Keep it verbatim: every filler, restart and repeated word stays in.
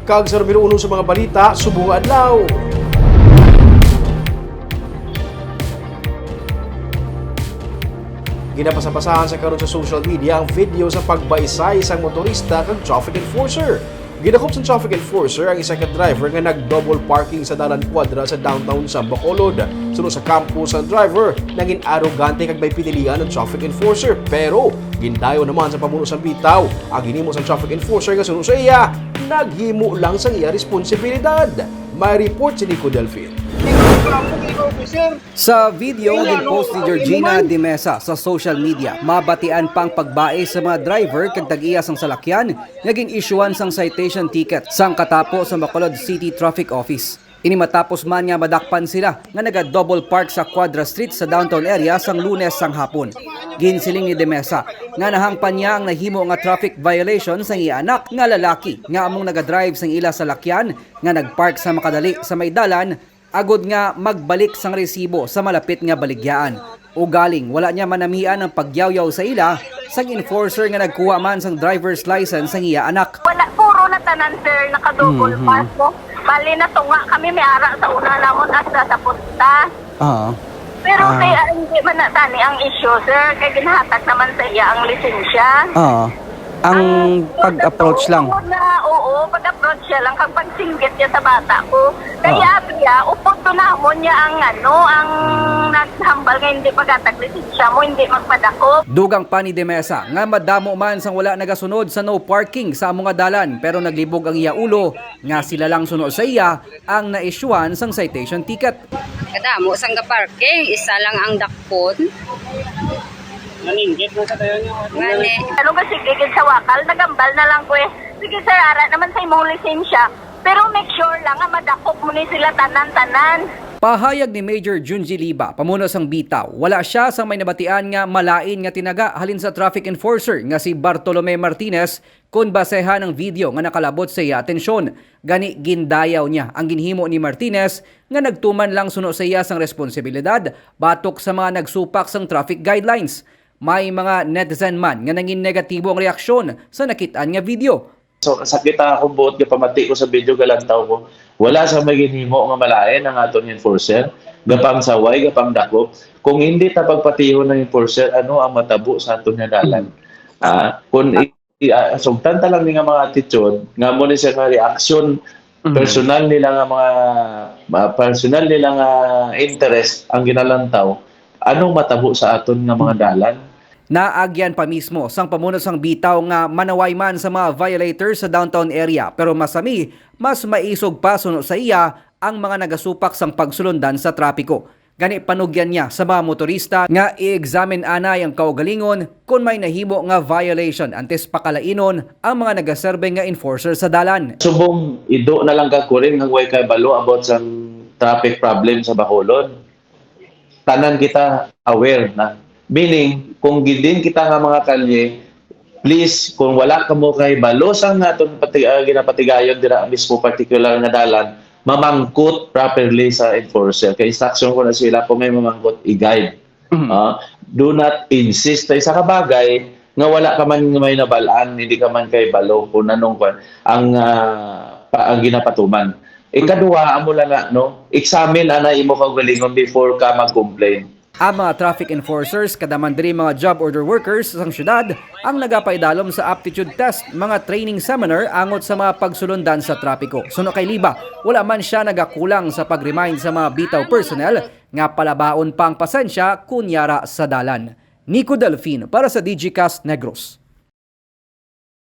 Kag sa numero uno sa mga balita subong nga adlaw. Ginapasapasahan sa karon sa social media ang video sa pagbaysay sang motorista kag traffic enforcer. Gidakop sang traffic enforcer ang isa ka driver nga nag-double parking sa dalan Cuadra sa downtown sa Bacolod. Suno sa kampo sang driver, nangin arogante kag may pinilian ang traffic enforcer, pero gindayaw naman sa pamuno sang bitaw ang ginhimo sang traffic enforcer nga suno sa iya, naghimo lang sang iya responsibilidad. May report si Nico Delfin. Sa video nga gin-post ni Georgina de Mesa sa social media, mabatian pa ang pagbae sa mga driver kag tag-iya sang salakyan nga gin-issuehan sang citation ticket sang katapo sa Bacolod City Traffic Office. Ini matapos man nga madakpan sila nga naga-double park sa Cuadra Street sa downtown area sang Lunes sang hapon. Ginsiling ni de Mesa nga nahangpan niya ang nahimo nga traffic violation sang iya anak nga lalaki nga among nagadrive sang ila salakyan nga nagpark sa makadali sa may dalan agod nga magbalik sang resibo sa malapit nga baligyaan. Ugaling wala niya manamian ang pagyawyaw sa ila sang enforcer nga nagkuha man sang driver's license sang iya anak. Wala, puro na tanan, sir, naka-double Mhm. park mo. Bali, natunga kami, may ara sa una namon, hasta sa punta. Ah. Pero Ah. kaya hindi man na tani ang issue, sir, kay ginahatag naman sa iya ang lisensya. Ah. Ang Ang pag-approach lang. Tungod na, oo, pag-approach siya lang, kag pagsinggit niya sa bata ko. Kaya Ah. biya, upod to namon niya ang, ano, ang Hmm. naghambal nga hindi paghatag lisensya mo, hindi magpadakop. Dugang pa ni de Mesa nga madamo man sang wala nagasunod sa no parking sa amo nga dalan, pero naglibog ang iya ulo nga sila lang suno sa iya ang naisyuhan sang citation ticket. Kadamo sang ga-parking, isa lang ang dakpon. Naninggit na sa tayo niya. Ngani. Ano ba, sige, gid sa wakal, nagambal na lang ko eh. Sige, sir, ara naman sa imong lisensya. Pero make sure lang nga madakop mo ni sila tanan-tanan. Pahayag ni Major Junji Liba, pamuno sang bitaw, wala siya sa may nabatian nga malain nga tinaga halin sa traffic enforcer nga si Bartolome Martinez kon basehan ang video nga nakalabot sa iya atensyon. Gani, gindayaw niya ang ginhimo ni Martinez nga nagtuman lang suno sa iya sang responsibilidad batok sa mga nagsupak sang traffic guidelines. May mga netizen man nga nangin negatibo ang reaksyon sa nakit-an nga video. So, kasakit ang akong buot, gapamati ko sa video, galantaw ko. Wala sa may ginhimo nga malain ang aton enforcer. Gapangsaway, gapangdakop. Kung hindi ta pagpatihon ang enforcer, ano ang matabo sa aton nga dalan? Ah, kung i-, i-, ah, sugtan ta lang ni nga mga attitude, nga mo ni siya nga reaction, Mhm. personal nila nga mga, mga personal nila nga interest ang ginalantaw, anong matabo sa aton nga mga Mhm. dalan? Naagyan pa mismo sang pamuno sang bitaw nga manaway man sa mga violators sa downtown area, pero masami, mas maisog pa suno sa iya ang mga nagasupak sang pagsulundan sa trapiko. Gani, panugyan niya sa mga motorista nga i-examine anay ang kaugalingon kon may nahimo nga violation antes pakalainon ang mga nagaserbe nga enforcer sa dalan. Subong ido na lang kag kuring nga way kay balo about sa traffic problem sa Bacolod. Tanan kita aware na. Meaning, kung gidin kita nga mga kalye, please, kung wala kamo kay balo sa nga aton pati-, ah, ginapatigayon dira mismo particular nga dalan, mamangkot properly sa enforcer. Kay instruction ko na sila, kung may mamangkot, i-guide. Mhm. Ah, do not insist. Isa ka bagay nga wala ka man may nabalaan, hindi ka man kay balo kung anong kwan, ang, ah, pa, ang ginapatuman. Ikaduha, amo lang nga, no? Examine ana imo kaugalingon before ka mag-complain. Ang mga traffic enforcers, kada man diri mga job order workers sang syudad, ang nagapaidalom sa aptitude test, mga training seminar angot sa mga pagsulundan sa trapiko. Suno kay Liba, wala man siya nagakulang sa pag-remind sa mga bitaw personnel nga palabaon pa ang pasensya kon yara sa dalan. Nico Delfin para sa Digicast Negros.